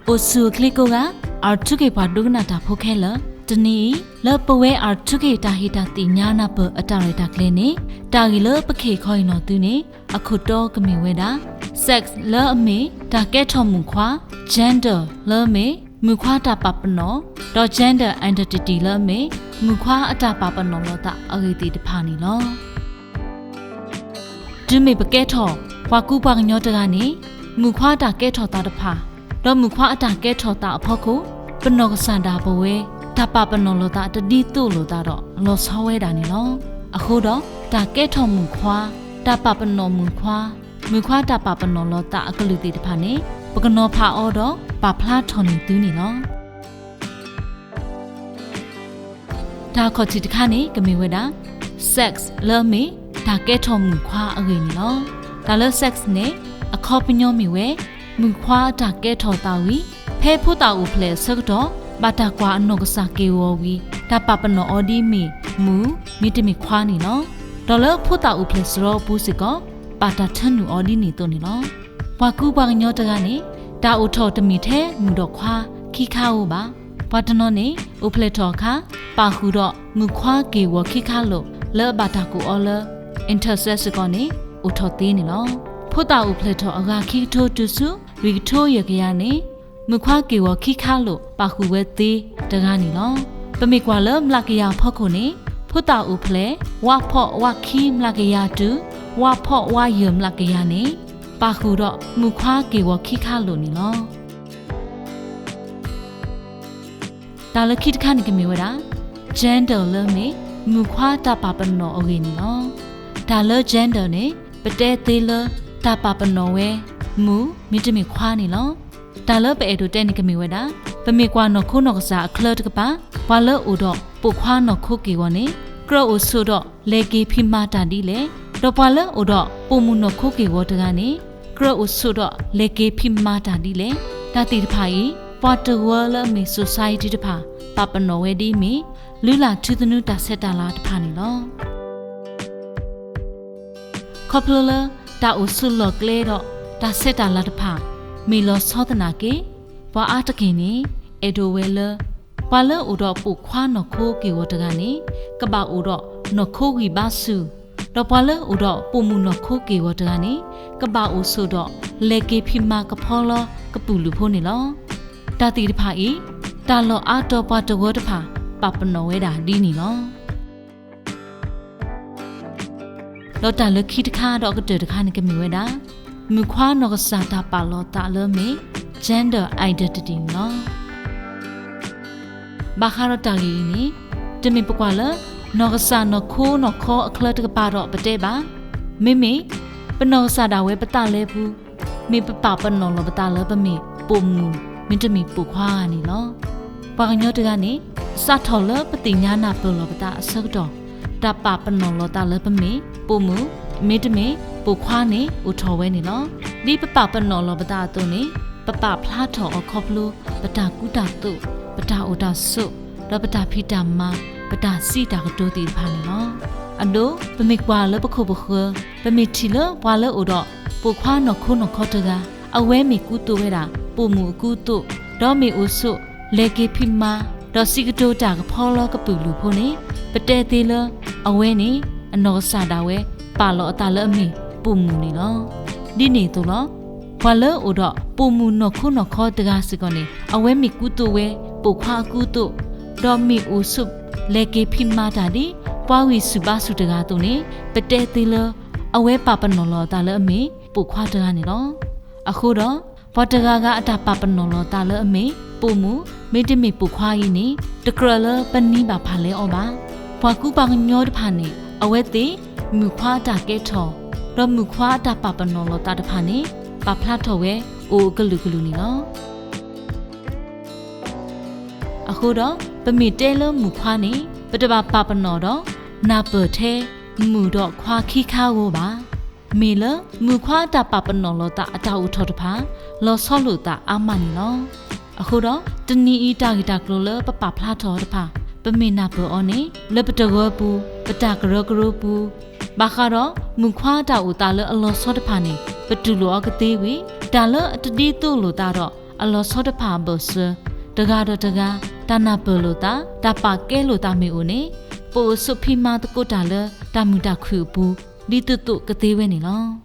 အိၣ်ဆူၣ်အိၣ်ချ့ကိးဂၤ, R two K ပှၤဒိကနၣ်တၢ်ဖိခဲလၢာ်, တနံၤအံၤ လၢပဝဲ R two K တၢ်ဟ့ၣ်တၢ်သ့ၣ်ညါနၢ်ပၢၢ်အတၢ်ရဲၣ်တၢ်ကျဲၤန့ၣ်, တၢ်ဂ့ၢ်လၢပကဟ့ၣ်ခီအံၤနီၢ်သုန့ၣ် အခိၣ်တီကမ့ၢ်ဝဲဒၣ် sex လၢအမ့ၢ် တၢ်ကဲထီၣ်မုၣ်ခွါ, gender လၢအမ့ၢ် မုၣ်ခွါတၢ်ပာ်ပနီၣ်, ဒီး gender identity လၢအမ့ၢ် မုၣ်ခွါအတၢ်ပာ်ပနီၣ်လီၤသးအဂ့ၢ်သ့ၣ်တဖၣ်န့ၣ်လီၤ. တုၤမ့ၢ်ပကဲထီၣ် ပှၤကူပှၤကညီတဂၤန့ၣ်, မုၣ်ခွါတၢ်ကဲထီၣ်သးတဖၣ်, ဒီးမုၣ်ခွါအတၢ်ကဲထီၣ်သးအဖီခိၣ်, ပနီၢ်ကစၢ်ဒၣ်ပဝဲ တၢ်ပာ်ပနီၣ်လိာ်သးတဒ်သိးလိာ်သးဒီးလီၤဆီဝဲဒၣ်န့ၣ်လီၤ. အဃိဒီး တၢ်ကဲထီၣ်မုၣ်ခွါ, တၢ်ပာ်ပနီၣ်မုၣ်ခွါ, မုၣ်ခွါတၢ်ပာ်ပနီၣ်လိာ်သးအကလုာ်သ့ၣ်တဖၣ်န့ၣ် ပကနီၤဖးအီၤဒီးပာ်ဖျါထီၣ်န့ၢ်သုန့ၣ်လီၤ. တၢ်အခီၣ်ထံးတခါန့ၣ် ကမ့ၢ်ဝဲဒၣ် sex လၢအမ့ၢ် တၢ်ကဲထီၣ်မုၣ်ခွါအဂ့ၢ်န့ၣ်လီၤ. တၢ်လၢ sex န့ၣ် အခီပညီမ့ၢ်ဝဲ မုၣ်ခွါအတၢ်ကဲထီၣ်သးဝံၤ ဖဲဖိသၣ်အိၣ်ဖျဲၣ်အဆၢကတီၢ် ဘၣ်တၢ်ကွၢ်အနီၢ်ကစၢ်က့ၢ်ဂီၤဝံၤ တၢ်ပာ်ပနီၣ်အီၤဒ်မ့ၢ်မုၣ် မ့တမ့ၢ်ခွါန့ၣ်လီၤ. ဒီးလၢဖိသၣ်အိၣ်ဖျဲၣ်စရီအပူၤစ့ၢ်ကီး ဘၣ်တၢ်ထၢနုာ်အီၤဒ်န့ၣ်အသိးန့ၣ်လီၤ. ပှၤကူပှၤကညီတဂၤန့ၣ် တၢ်အိၣ်ထီၣ်တမ့ၢ်ထဲမုၣ်ဒီးခွါခံခါဧိၤဘၣ်. ပှၤတနီၤန့ၣ် အိၣ်ဖျဲၣ်ထီၣ်အခါ ပာ်ဃုာ်ဒီးမုၣ်ခွါက့ၢ်ဂီၤခံခါလိာ် လၢအဘၣ်တၢ်ကိးအီၤလၢ intersex စ့ၢ်ကီးန့ၣ် အိၣ်ထီၣ်သ့န့ၣ်လီၤ. ဖိသၣ်အိၣ်ဖျဲၣ်ထီၣ်အဂၤခံကထိတုၤဆူ လွံၢ်ကထိယဲၢ်ကယၤန့ၣ် မုၣ်ခွါက့ၢ်ဂီၤခံခါလိာ် ပာ်ဃုာ်ဝဲသ့တဂၤန့ၣ်လီၤ. ပမ့ၢ်ကွၢ်လၢမျးကယၤအဖီခိၣ်န့ၣ် ဖိသၣ်အိၣ်ဖျဲၣ် ဝးဖီၣ်ဝးခံမျးကယၤတုၤ ဝးဖီၣ်ဝးယဲၢ်မျးကယၤန့ၣ် ပာ်ဃုာ်ဒီးမုၣ်ခွါက့ၢ်ဂီၤခံခါလိာ်န့ၣ်လီၤ. တၢ်လၢခံတခါန့ၣ်ကမ့ၢ်ဝဲဒၣ် gender လၢအမ့ၢ် မုၣ်ခွါတၢ်ပာ်ပနီၣ်အဂ့ၢ်န့ၣ်လီၤ. တၢ်လၢ gender န့ၣ် ပတဲသ့လၢ တၢ်ပာ်ပနီၣ်ဝဲ မုၣ် မ့တမ့ၢ်ခွါန့ၣ်လီၤ. တၢ်လၢပအဲၣ်ဒိးတဲန့ၣ်ကမ့ၢ်ဝဲဒၣ် ပမ့ၢ်ကွၢ်နီၢ်ခိနီၢ်ကစၢ်အချၢတကပၤ ပှၤလၢအိၣ်ဒီးပိာ်ခွါနီၢ်ခိက့ၢ်ဂီၤန့ၣ် ကြၢးအိၣ်ဆိးဒီးလဲၤက့ၤဖံးမၤတၢ်ဒ်လဲၣ်, ဒီးပှၤလၢအိၣ်ဒီးပိာ်မုၣ်နီၢ်ခိက့ၢ်ဂီၤတဂၤန့ၣ် ကြၢးအိၣ်ဆိးဒီးလဲၤက့ၤဖံးမၤတၢ်ဒ်လဲၣ်, တၢ်သ့ၣ်တဖၣ်အံၤ ပှၤတဝၢလၢအမ့ၢ် society တဖၣ် ပာ်ပနီၣ်ဝဲဒ်အမ့ၢ် လုၢ်လၢ်ထူသနူတၢ်ဆဲးတၢ်လၤတဖၣ်န့ၣ်လီၤ. ခီဖျိလၢ တၢ်အိၣ်ဆိးလီၢ်ကျဲဒီး တၢ်ဆဲးတၢ်လၤတဖၣ် မ့ၢ်လီၤဆီသနာ်က့ ပှၤအါတက့ၢ်န့ၣ် အဲၣ်ဒိးဝဲလၢ ပှၤလၢအိၣ်ဒီးပိာ်ခွါနီၢ်ခိက့ၢ်ဂီၤတဂၤန့ၣ် ကဘၣ်အိၣ်ဒီးနီၢ်ခိဂံၢ်ဘါဆူၣ်, ဒီးပှၤလၢအိၣ်ဒီးပိာ်မုၣ်နီၢ်ခိက့ၢ်ဂီၤတဂၤန့ၣ် ကဘၣ်အိၣ်ဆိးဒီးလဲၤက့ၤဖံးမၤကဖီလီကပုာ်လုာ်ဖိန့ၣ်လီၤ. တၢ်သ့ၣ်တဖၣ်အံၤ တၢ်လီၢ်အါတီၤပှၤတဝၢတဖၣ် ပာ်ပနီၣ်ဝဲဒၣ်ဒ်န့ၣ်လီၤ. ဒီးတၢ်လၢခံတခါဒီးအကတၢၢ်တခါန့ၣ်ကမ့ၢ်ဝဲဒၣ် မုၣ်ခွါနီၢ်ကစၢ်တၢ်ပာ်လီၤသးလၢအမ့ၢ် gender identity န့ၣ်လီၤ. ဘၣ်ဃးဒီးတၢ်ဂ့ၢ်အံၤန့ၣ် တမ့ၢ်ပကွၢ်လၢ နီၢ်ကစၢ်နီၢ်ခိနီၢ်ခီအချၢတကပၤဒီးပတဲဘၣ်. မ့မ့ၢ် ပနီၢ်ကစၢ်ဒၣ်ဝဲပသးလၢပူၤ မ့ၢ်ပပာ်ပနီၣ်လီၤပသးလၢပမ့ၢ်ပိာ်မုၣ် မ့တမ့ၢ်ပိာ်ခွါဧါန့ၣ်လီၤ. ပှၤကညီတဂၤန့ၣ် စးထီၣ်လၢပသ့ၣ်ညါနၢ်ပၢၢ်လီၤပသးအဆၢကတီၢ် တၢ်ပာ်ပနီၣ်လီၤသးလၢပမ့ၢ်ပိာ်မုၣ် မ့တမ့ၢ်ပိာ်ခွါန့ၣ် အိၣ်ထီၣ်ဝဲန့ၣ်လီၤ. ဒ်ပပာ်ပနီၣ်လီၤပသးအသိးန့ၣ် ပပာ်ဖျါထီၣ်အီၤခီဖျိ ပတၢ်ကူတၢ်သိး, ပတၢ်အိၣ်တၢ်ဆိး, ဒီးပတၢ်ဖံးတၢ်မၤ, ပတၢ်စံးတၢ်ကတိၤသ့ၣ်တဖၣ်န့ၣ်လီၤ. အဒိ ပမ့ၢ်ကွၢ်လၢပခိၣ်ပဃၢၤ ပမ့ၢ်ထံၣ်လၢပှၤလၢအိၣ်ဒီးပိာ်ခွါနီၢ်ခိနီၢ်ခီတဂၤ အဝဲမ့ၢ်ကူသိးဝဲဒၣ် ပိာ်မုၣ်အကူသိး, ဒီးမ့ၢ်အိၣ်ဆိး လဲၤက့ၤဖံးမၤ, ဒီးစံးကတိၤတၢ်ကဖီလီကပုာ်လုာ်ဖိန့ၣ် ပတဲသ့လၢ အဝဲန့ၣ် အနီၢ်ကစၢ်ဒၣ်ဝဲ ပာ်လီၤအသးလၢအမ့ၢ်ပိာ်မုၣ်န့ၣ်လီၤ. ဒ်န့ၣ်အသိးလီၤ. ပှၤလၢအိၣ်ဒီးပိာ်မုၣ်နီၢ်ခိနီၢ်ခီတဂၤစ့ၢ်ကီးန့ၣ် အဝဲမ့ၢ်ကူသိးဝဲ ပိာ်ခွါအကူသိး, ဒီးမ့ၢ်အိၣ်ဆိး လဲၤက့ၤဖံးမၤတၢ်ဒ် ပှၤဂံၢ်ဆူၣ်ဘါဆူၣ်တဂၤအသိးန့ၣ် ပတဲသ့လၢ အဝဲပာ်ပနီၣ်လီၤအသးလၢအမ့ၢ်ပိာ်ခွါတဂၤန့ၣ်လီၤ. အဃိဒီး ပှၤတဂၤဂၤအတၢ်ပာ်ပနီၣ်လီၤသးလၢအမ့ၢ်ပိာ်မုၣ် မ့တမ့ၢ်ပိာ်ခွါအံၤန့ၣ် တကြၢးလၢပနံၤဘၣ်ဖးလဲၢ်အီၤဘၣ်. ပှၤကူပှၤကညီတဖၣ်န့ၣ် အဝဲသ့ၣ် မုၣ်ခွါအတၢ်ကဲထီၣ် ဒီးမုၣ်ခွါအတၢ်ပာ်ပနီၣ်လီၤသးတဖၣ်န့ၣ် ပာ်ဖျါထီၣ်ဝဲအိၣ်အကလုာ်ကလုာ်န့ၣ်လီၤ. အဃိဒီး ပမ့ၢ်တဲလၢမုၣ်ခွါန့ၣ် ပတဘၣ်ပာ်ပနီၣ်ဒီး နၢ်ပၢၢ်ထဲ မုၣ်ဒီးခွါခံခါဧိၤဘၣ်. မ့ၢ်လၢ မုၣ်ခွါအတၢ်ပာ်ပနီၣ်လီၤသးအတၢ်အိၣ်ထီၣ်တဖၣ် လီၤဆီလိာ်သးအါမးန့ၣ်လီၤ. အဃိဒီး တနံၤအံၤတၢ်ဂ့ၢ်တၢ်ကျိၤလၢပပာ်ဖျါထီၣ်အီၤတဖၣ် ပမ့ၢ်နၢ်ပၢၢ်အီၤန့ၣ် လၢပတဂီၤပူၤ ပတၢ်ကရၢကရိပူၤ ဘၣ်ဃးဒီး မုၣ်ခွါအတၢ်အိၣ်သးလၢအလီၤဆီတဖၣ်န့ၣ် ပတူၢ်လိာ်အီၤကသ့ဝံၤ တၢ်လၢအတဒ်သိးလိာ်သးဒီး အလီၤဆီတဖၣ်အဘၢၣ်စၢၤ, တဂၤဒီးတဂၤ တၢ်နၢ်ပၢၢ်လိာ်သး, တၢ်ပာ်ကဲလိာ်သးမ့ၢ်အိၣ်န့ၣ်, ပအိၣ်ဆိးဖံးမၤသကိးတၢ်လၢ တၢ်မုာ်တၢ်ခုၣ်အပူၤ ဒ်သိးသိးကသ့ဝဲန့ၣ်လီၤ.